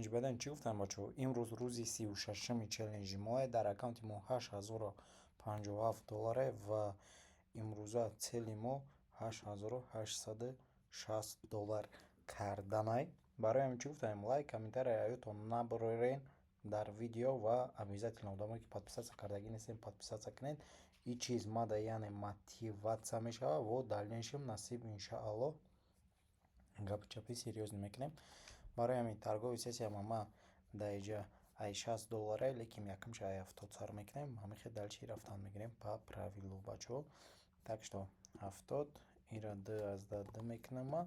Челленҷ бадан чӣ гуфтам, бачаҳо? Имрӯз рӯзи 36-уми челленҷи моа. Дар аккаунти мо 8057 долларе ва имрӯза цели мо 8860 доллар карданай. Барои ҳамин чӣ гуфтаем? Лайк, комментария аётон набарорен дар видео ва обязательно одамое, ки подписаться кардагӣ нестем, подписаться кунед. И чиз мада, яъне мотивация мешавад ва дальнейшем, насиб, иншааллоҳ, гапи чапи серьёзный мекунем. Барои ҳамин торговый сессияма ма дар инҷа ай 60 долларе, лекин якумша ай 70 сар мекунем. Ҳамин хел дальше рафтан мегирем по правилу, бачаҳо. Так что 70 ира 2,2 мекунам ма.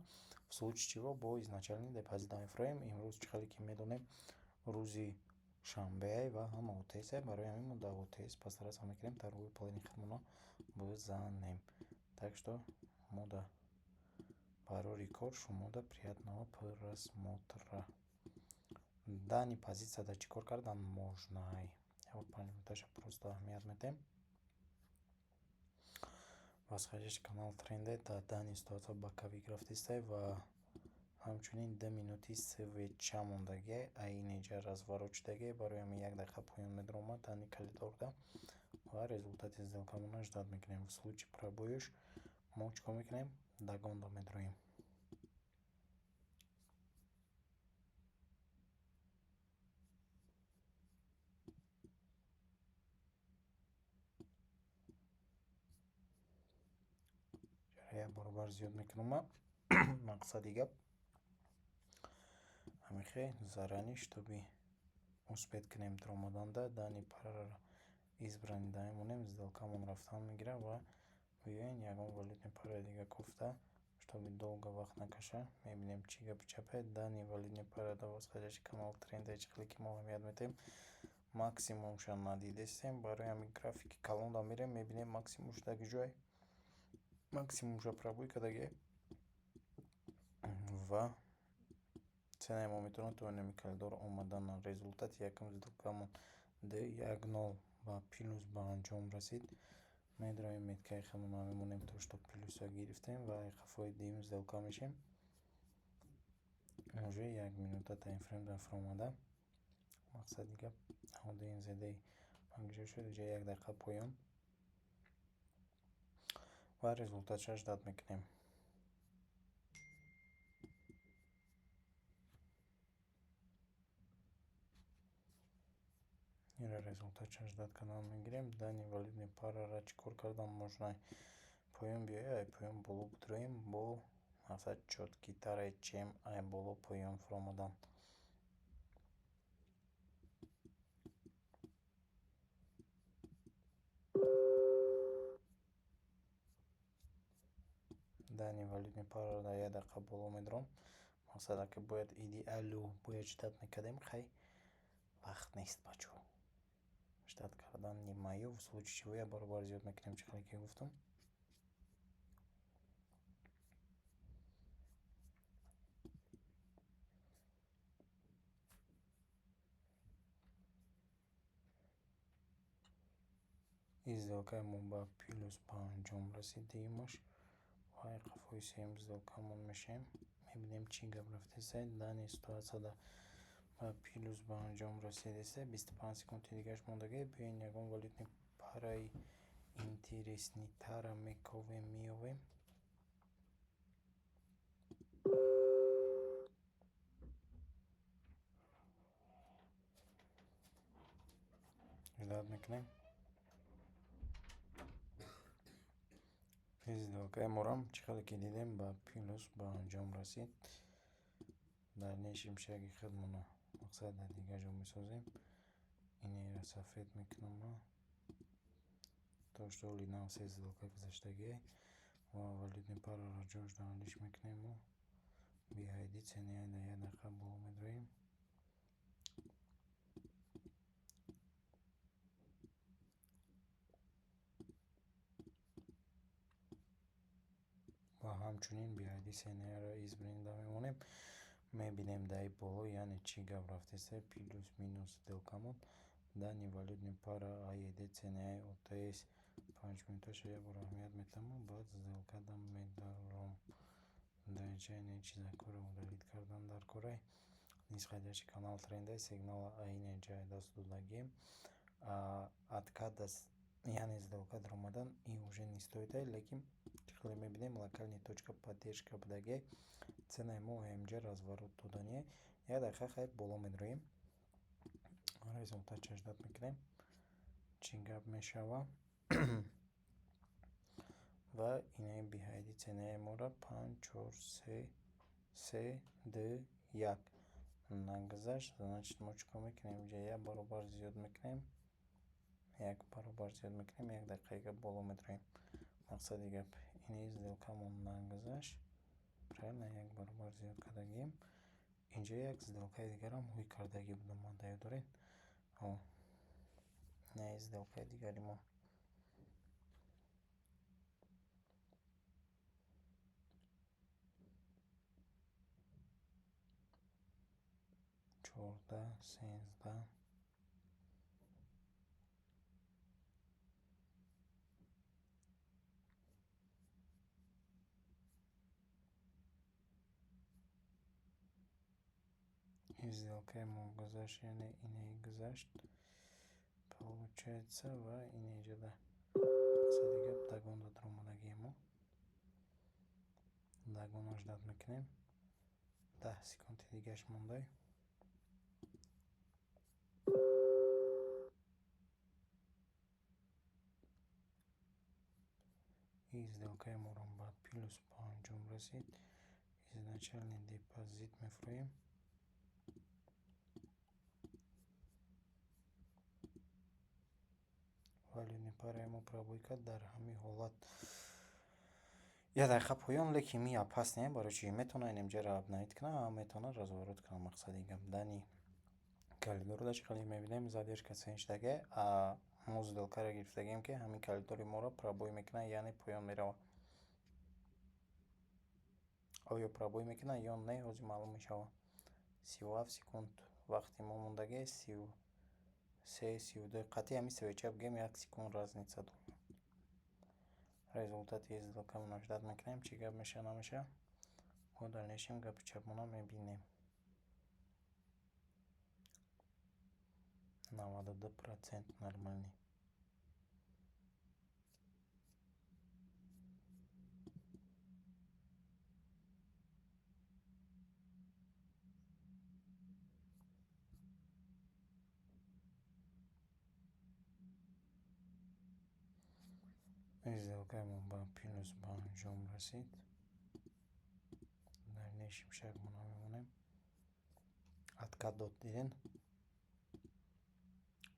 В случае чего бо изначальный депозита мефурӯем. Имрӯз, чӣ хеле ки медонем, рӯзи шанбеа ва ҳама ОТС. Барои ҳамин мо дар ОТС постараться мекунем торговый плани худмонро бизанем. Так что мо да барори кор, шумо да приятного просмотра. Данный позицияда чӣ кор кардан можно? Ябор 5 минуташа просто аҳамият медиҳем. Восходящий канал тренде дар данный ситуация боковик рафтистай ва ҳамчунин 2 минути свеча мондагиай. Айниҷа разворот шудагиай. Барои ҳамин як дақиқа поён медаромад данный коридорда ва результати сделкамонро ждать мекунем. В случае пробоиш мо чӣ кор мекунем? Догонда медроем. Як баробар зиёд мекунам ма. Мақсади гап ҳамихе заранее, чтобы успеть кунем даромаданда. Данный параро избранный да мемонем, сделкамон рафтан мегирад ва биёен ягон валютный параи дига кофта, чтобы долго вақт накаша, мебинем, чӣ гапи чапе. Данный валютный пара дар восходящий канал тренде, чӣ хеле ки мо аҳамият медиҳем, максимумша надидестем. Барои ҳамин графики калонда мерем, мебинем, максимум шудаги ҷой, максимумша пробой кардагиай ва ценаи мо метавонад то инами коридор омадан. Результати якум сделкамон 2-1-0 ба плюс ба анҷом расид. Медроем, меткаи худмонро мемонем, то что плюса гирифтем, ва қафои дуюм сделка мешем. Уже як минута таймфрейм дар фуромада. Мақсади гап дуюм зедаи панҷоҳ шуд, иҷа як дақиқа поён ва результатша ждать мекунем. Инро результатша ждать кардан мегирем. Данный валютный параро чӣ кор кардан можно? Поён биёй, ай поён боло бидроем бо мақсад чёткитаре, чем ай боло поён фуромадан. Данный валютный параро дар як дақиқа боло медорам. Мақсад, ака, бояд идеалу бояд ждать мекардем. Хай, вақт нест, бачаҳо, ждать кардан нимаю. В случае чего як баробар зиёд мекунем, чӣ хеле ки гуфтам. Ин сделкаи мо ба плюс ба анҷом расид дуюмаш ва қафои сеюм сделкамон мешавем. Мебинем, чӣ гап рафтеста. Данный ситуатсияда ба плюс ба анҷом расидеста. 25 секунди дигараш мондагӣ. Биёен, ягон валютный параи интересныйтара мековем, меёвем. Ждать мекунем. Сделкаи морам, чӣ хеле ки дидем, ба плюс ба анҷом расид. Дальнейшем шаги худмонро, мақсад, дар дигар ҷо месозем. Инеро сафед мекунам ма, то что оли нав се сделка гузаштагиай ва валютный параро ҷош алиш мекунем. Мо BID ценаи дар як дақиқа боло медроем ва ҳамчунин BID ценаро избранныйда мемонем. Мебинем, дар боло, яъне чӣ гап рафтеста. Плюс минус сделкамон данный валютный пара AED ценаи ОТС 5 минуташа як бор аҳамият метамам, баъд сделкада медаром. Дар инҷа ин чизакҳоро удалить кардан дар корай. Нисходящий канал тренда, сигнала айне ҷай даст додагим. Откат, яъне сделка даромадан ин уже не стоит, лекин чӣ хеле мебинем, локальный точка поддержка будаги, ценаи мо ҳаминҷа разворот додание. Як дақиқа хайр, боло медроем, результатша ждать мекунем, чӣ гап мешава. Ва инаи биҳайди ценаи моро панҷ, чор, се, се, ду, як нагузашт. Значит, мо чӣ кор мекунем? Инҷа як баробар зиёд мекунем, як баробар зиёд мекунем, як дақиқаига боло медроем. Мақсади гап, ини сделкамон нагузашт, правильно, як баробар зиёд кардагием. Инҷа як сделкаи дигарам ҳуй кардагӣ будам ман, даёд доред, инаи сделкаи дигари мо. 14, 13. Ин сделкаи мо гузашт, яъне инаи гузашт, получается. Ва инаиҷода, мақсади гап, догонда даромадагии мо, догона ждать мекунем. 10 секунди дигаш мондай. Ин сделкаи моро ба плюс ба анҷом расид. Изначальный депозит мефурӯем. Валютный параи мо пробой кард. Дар ҳамин ҳолат як дақиқа поён, лекин ми опасный, барои чи метавона инҷаро обновить кунад, метавона разворот кунад. Мақсади гап, данный коридорро чӣ хеле мебинем, задержка цен шудага. Мо сделкаро гирифтагием, ки ҳамин коридори моро пробой мекунад, яъне поён меравад. Оё пробой мекунад ё не, ҳозир маълум мешавад. 37 секунд вақти мо мондагӣ, 33, 32. Қатъи ҳамин свеча бигӯем, як секунд разница дорад. Результати сделкамонро ждать мекунем, чӣ гап мешавад, намешавад. Мо дальнейшем гапи чапмона мебинем. 92% нормальный. Сделкаи ба плюс ба анҷом расид. Дальнейшем шагмона мемонем. Откат дод, диден,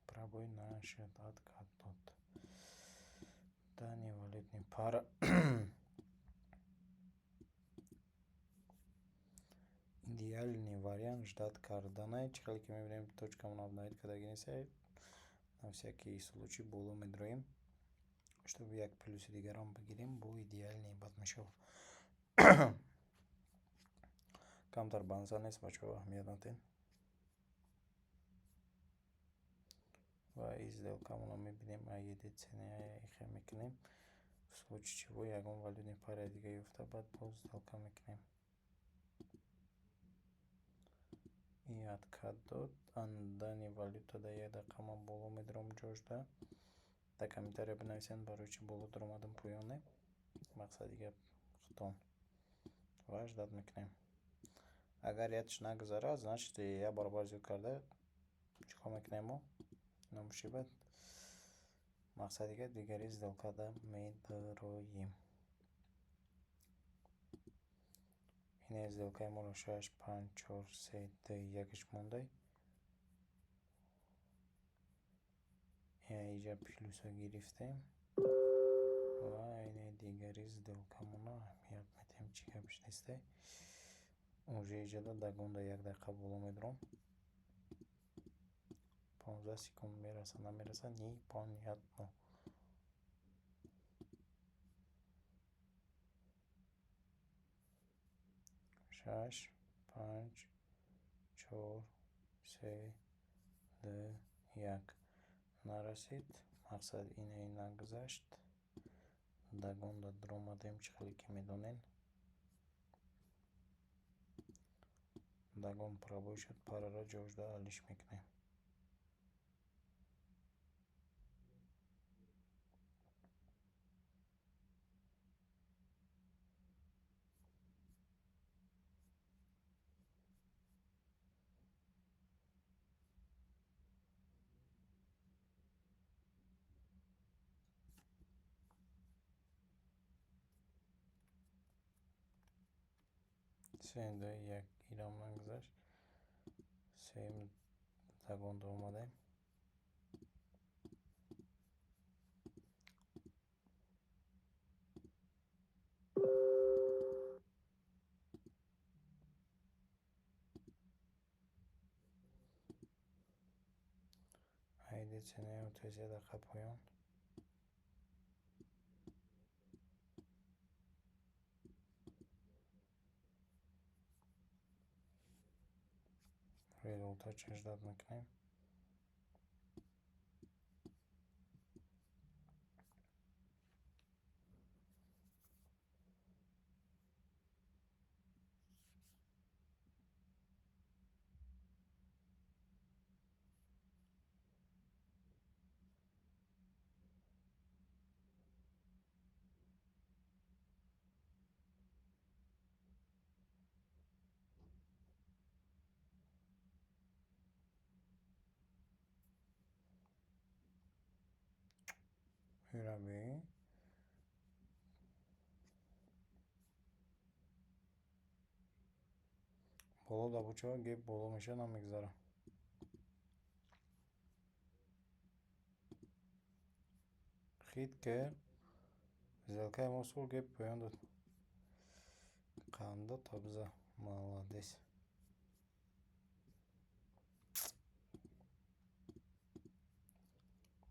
пробой нашуд, откат дод. Данный валютный пара идеальный вариант ждать карданай. Чӣ хеле ки мебинем, точкамон обновить кардаги нест. На всякий случай боло медроем, чтобы як плюси дигарам бигирем, бо идеальный бад мешавад. Камтар банза нест, бачаҳо, аҳамият надиҳед. Ва и сделкамонро мебинем, аеди ценаи ихе мекунем. В случае чего ягон валютный параи дига ёфта, баъд боз сделка мекунем. И откат дод. Данный валюта да як дақиқа ман боло медаром ҷошда. Дар комментария бинависед, барои чӣ боло даромадам, поён не. Мақсади гап, худтон. Ва ждать мекунем. Агар ятш нагузарад, значит, як баробар зиёд карда чӣ кор мекунем мо? Намушибат. Мақсади гап, дигари сделкада медароем. Ин сделкаи моро шаш, панҷ, чор, се, ду, якаш мондай. Иҷа плюсо гирифтем ва ини дигари сделкамона аҳамият медиҳем, чӣ гапш несте. Уже иҷода догонда як дақиқа боло медурам. 15 секунд мераса, намераса, непонятно. Шаш, панҷ, чор, се, ду, як. Нарасид. Мақсад, инаи нагузашт. Догонда дуромадем, чӣ хеле ки медонед. Догон пробой шуд, параро ҷошда алиш мекунем. Се, ду, як, ирам нагузашт. Сеюм догонда омадем. Айди ценаи ОТЗ дақиқа поён. Результатша ждать мекунем. Ираби. Боло да бучава, геп боло меша намегзара. Хит ки сделкаи мо сур, геп поён дод. Қанда табза. Молодец.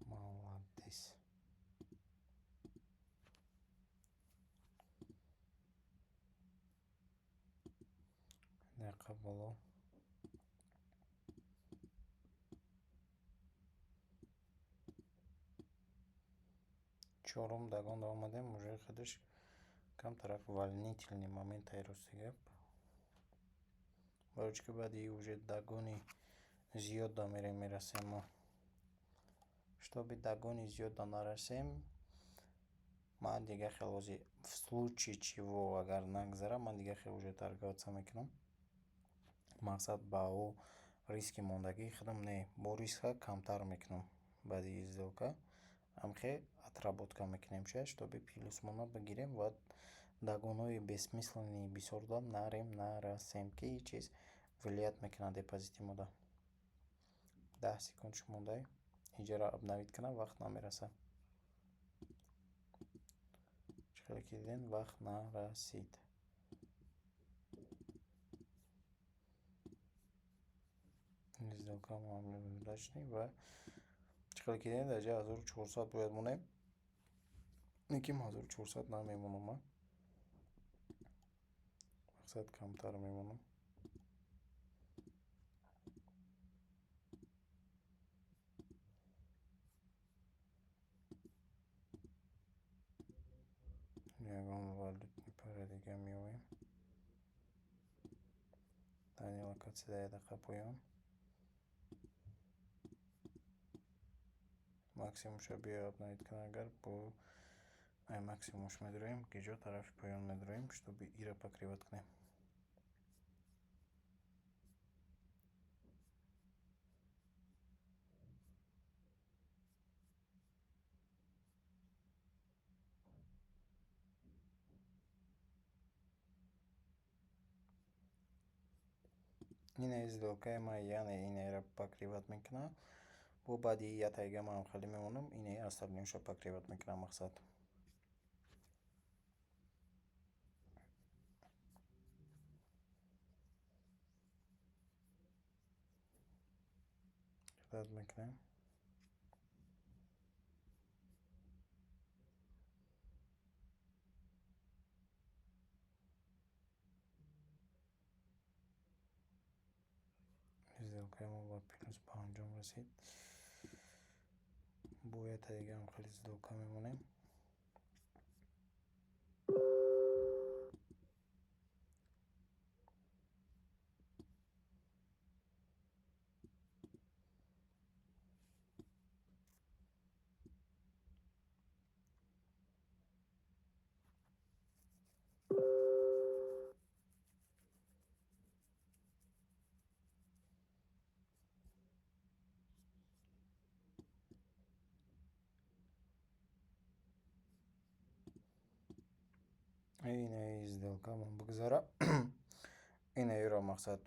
Молодец. Дақиқа боло. Чорум догонда омадем, уже худаш камтарак волнительный момент ай, рости гап. Барои чӣ ки баъди уже догони зиёд да мерем, мерасем мо. Чтобы догони зиёд да нарасем, ман дига хел ҳозир, в случае чего агар нагзара, ман дига хел уже торговаться мекунам. Мақсад, ба ӯ риски мондагии худам не, бо риска камтар мекунам баъди сделка. Ҳамхе отработка мекунем шояд, чтобы плюсмона бигирем ва догонҳои бессмысленный бисёр да нарем, нарасем, ки ҳеҷ чиз влиять мекунад депозити мода. 10 секундш мондай. Иҷара обновить кунам, вақт намерасад. Чӣ хеле ки дидем, вақт нарасид. Сделкамо удачный ва чӣ хеле ки дидем, дар ҷои 1400 бояд монем. Лекин 1400 намемонам ман. Мақсад, камтар мемонам. Ягон валютный пара дига меоем. Дар локатсия дар як дақиқа поён. Максимумша биё обновить кунам, агар бо ай максимумш медроем, гиҷо тарафи поён медроем, чтобы ира покрывать кунем. Ина сделкаи ман, яъне инаро покрывать мекунам. Бо баъди як тайга ман хеле мемонам, инаи остальноеша покрывать мекунам, мақсад. Ждать мекунем. Сделкаи мо ба плюс ба анҷом расид. Бо якта дигаам хеле сделка мемонем. Инаи сделкамон бигзара, инаиро мақсад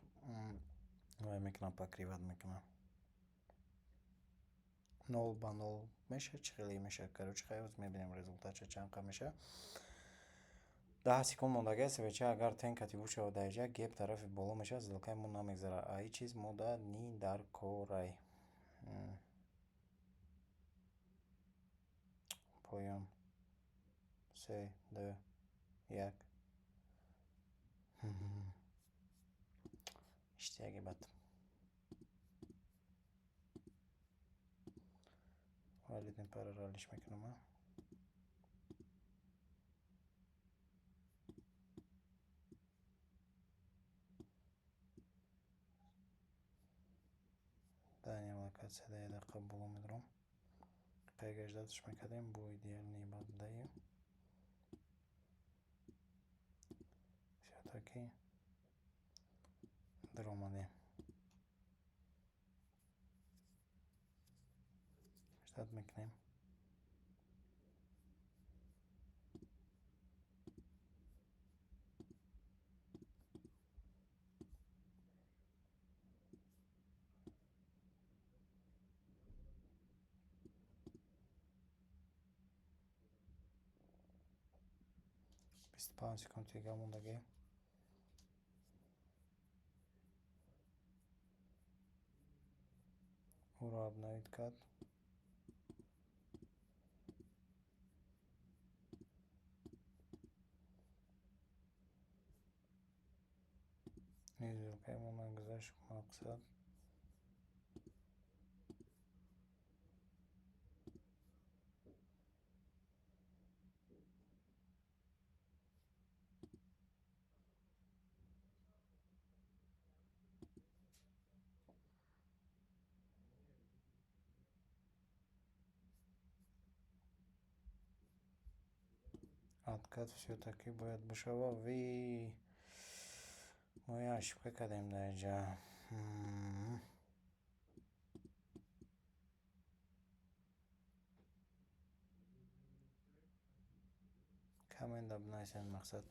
вай мекунам, покрывать мекунам. 0 ба 0 мешавад, чӣ хеле мешавад. Короче, хай, ҳоз мебинем, результатша чанд қа мешавад. 10 секунд мондагиаст. Свеча агар тень кати бошавад, дар инҷа гэп тарафи боло мешавад, сделкаи мо намегзарад. А ин чиз мо да ни дар корай. Поён. Се, ду, як. Иштияги бад. Валютный параро ҳаллиш мекунам. Дальняя локация да 1 дақиқа боло медорам. Қайга ждатьш мекардем, бо идеальный бадаи. Всё-таки даромадем. Ждать мекунем. 25 секунд дига мондагӣ. Ӯро обновить кард. Сделкаи мо нагузашт, мақсад. Откат всё-таки бояд бишавад. Ви мо як ошибка кардем дар инҷа. Коммента бинависед, мақсад.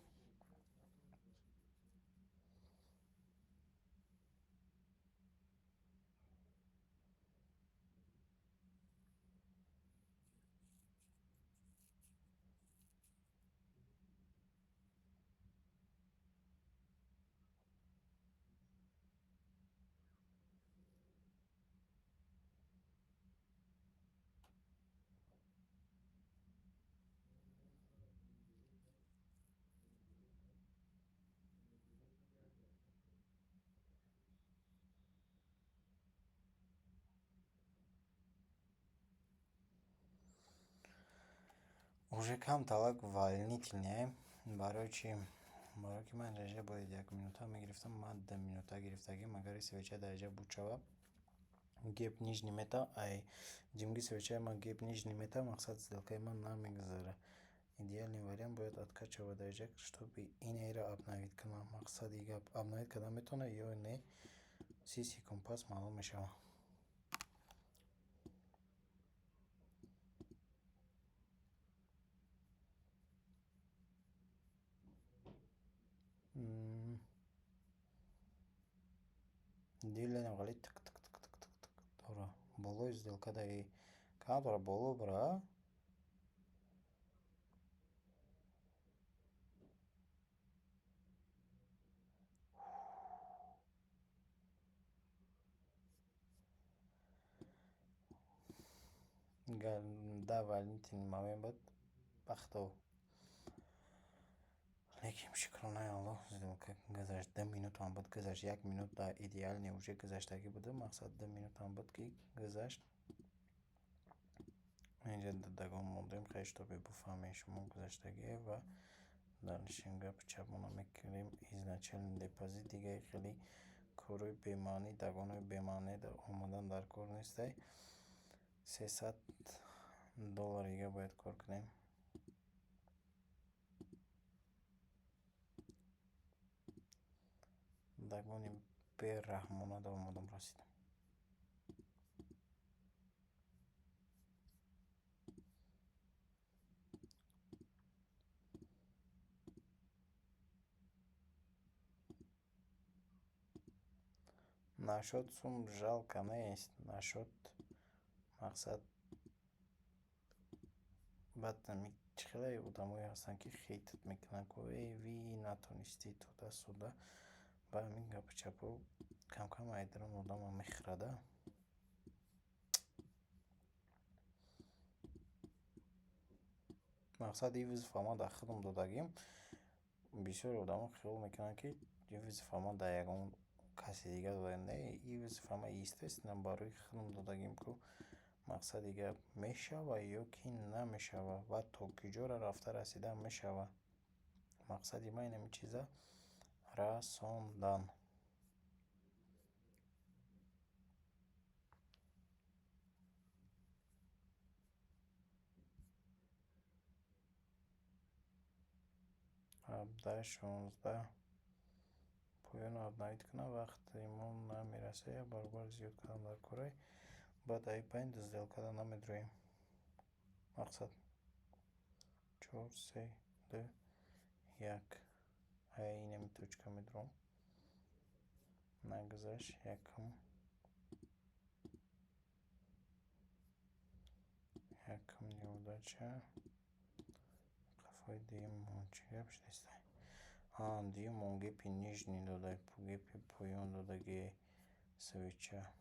Уже кам талак волнительный. Барои чӣ? Барое ки ман дараҷа бояд 1 минута мегирифтам, ман 2 минута гирифтагим. Агар свеча дараҷа буд шавад, гэп нижний мета, ай ҷимги свечаи ман гэп нижний мета, мақсад, сделкаи ман намегузарад. Идеальный вариант бояд откат шавад дараҷа, чтобы инеро обновить кунам. Мақсади гап, обновить кардан метавонад ё не, 30 секунд пас маълум мешавад. Дилам ғали тик тик тик тик тик тик дора. Болои сделка даи кам дора, боло бара. Да, волнительный момент буд. Бахто. Лекин шукронаи Аллоҳ, сделка гузашт. 2 минутам буд, гузашт. 1 минут да идеальный уже гузаштагӣ буда. Мақсад, 2 минутам буд, ки гузашт. Инҷа дагон мондем, хеле, чтобы бифаҳмед шумо, гузаштагие ва дальше гапи чапмона мекунем. Изначальный депозит дигаи хеле корҳои бемаънӣ, догонҳои бемаънӣ омадан дар кор нестай. 300 доллар дига бояд кор кунем. Догони бераҳмона да омадам, расидам. Нашуд, сум жалко нест, нашуд, мақсад, баъд чӣ хеле одамое ҳастанд, ки хейтат мекунанд, ку эй ви, натонистӣ, туда-сюда. Ба ҳамин гапу чапо камкам айдарун одамро мехӯрада. Мақсад, ин вызова ман дар худам додагим. Бисёре одамо хиёл мекунанд, ки ин вызова ман дар ягон каси дигар додагим. Не, ин вызова ман, естественно, барои худам додагим, ку мақсади гап мешава ё ки намешава ва то куҷоро рафта расида мешава. Мақсади ман инами чиза расондан. 17, 16 поёнро обновить кунам, вақти мо намерасад, як баробар зиёд кардам дар корай. Баъд аи байн сделкада намедроем. Мақсад, чор, се, ду, як, ая инами точка медурам. Нагузашт. Якум неудача. Қафои дуюммон чӣ гап шудеста? Дуюммон гэпи нижний дода, гэпи поён додагиай свеча.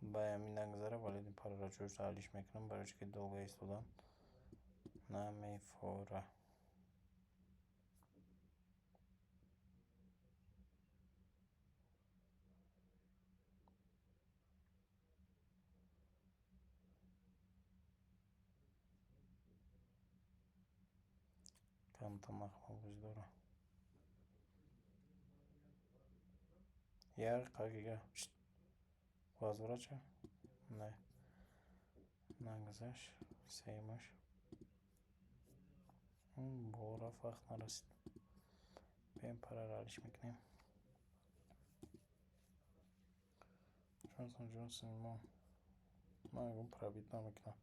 Ба ҳамин нагузара, вале параро ҷош ҳаллиш мекунам, барои чӣ ки долго истодан намефора. Камта нахма дора. Як дақиқа возврат. Не, нагузашт. Сеюмаш боло рафт, вақт нарасид. Биёем, параро ҳаллиш мекунем. Ҷонсон Ҷонсон мо ман ягон пробить намекунам.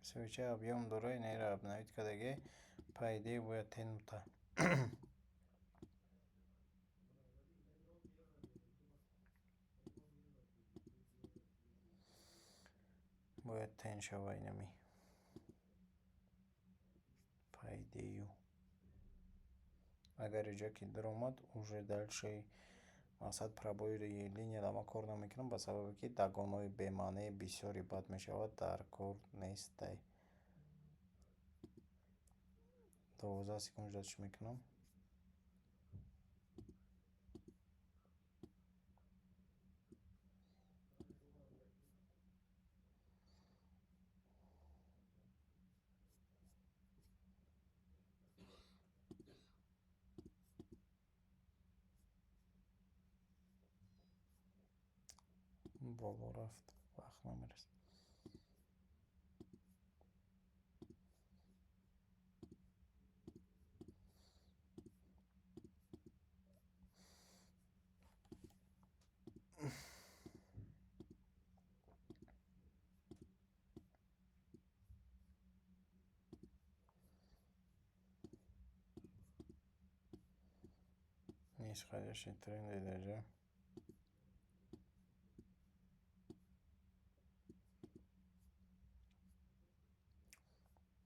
Свеча объём дора, инеро обновить кардагӣ, по идее бояд тенута. Бояд тен шава инами. По идею. Агар иҷа ки даромад, уже дальше мақсад, пробои линияда ман кор намекунам, ба сабабе ки догонҳои бемаънии бисёре бад мешавад, дар кор нестай. 12 секунд ждать мекунам. Боло рафт, вақт намерасад. Нисходящий тренд даже.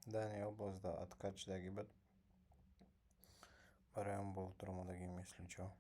Данный область да откат шудагӣ буд. Барои он боло дуромадагим, если чё.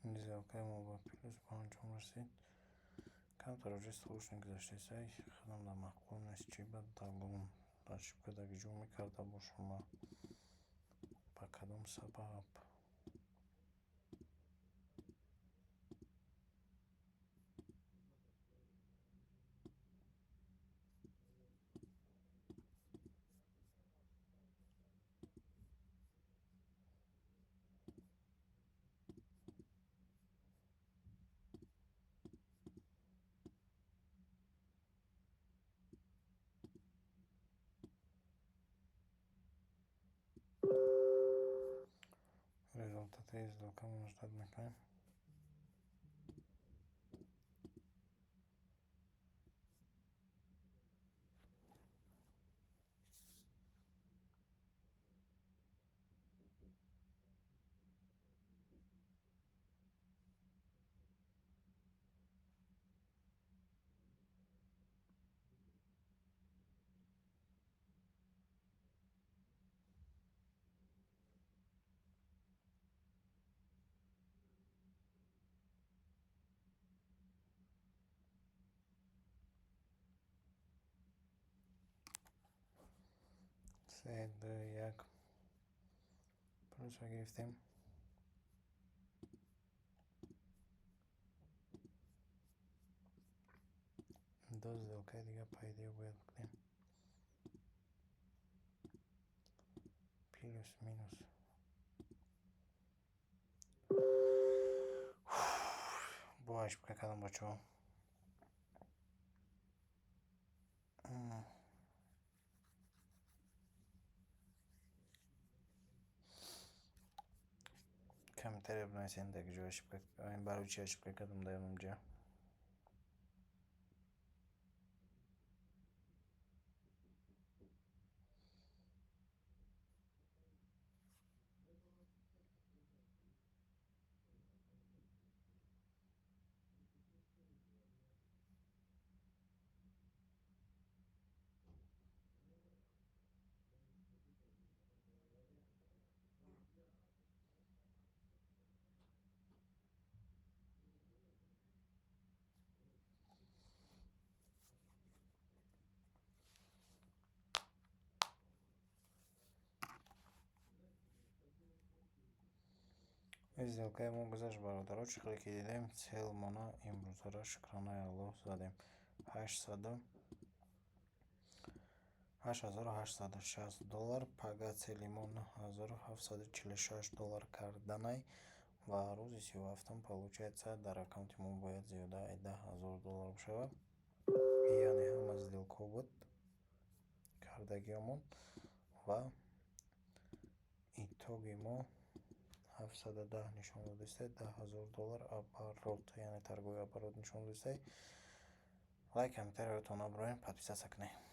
Сделкаи мо ба плюс ба анҷом расид. Камтар уже срочно гузаштааст. Худам дар маъқул нест, чӣ ба дагон ошибка дар ҷо мекарда бошам ман, ба кадом сабаб? Результаты сделкамон ждать мекунем. Се, ду, як, плюсро гирифтем. Ду сделкаи дига, по идее, бояд бикунем плюс минус. Бо ошибка кардам, бачаҳо. Комментария бинависед, дар ҷо ошибка, барои чӣ ошибка кардам дар онҷа. Сделкаи мо гузашт, бародаро. Чӣ хеле ки дидем, целмона имрӯзара, шукронаи Аллоҳ, задем 8860 доллар. Пага цели мо 9746 доллар карданай ва рӯзи 37-ум, получается, дар аккаунти мо бояд зиёда 10 000 доллар бошавад. Яъне ҳама сделкаҳо буд кардагиёмон ва итоги мо 710 нишон додааст, 10 000 доллар оборот, яъне торговый оборот нишон додааст. Лайк, комментарияҳоятон набуред, подписаться кунед.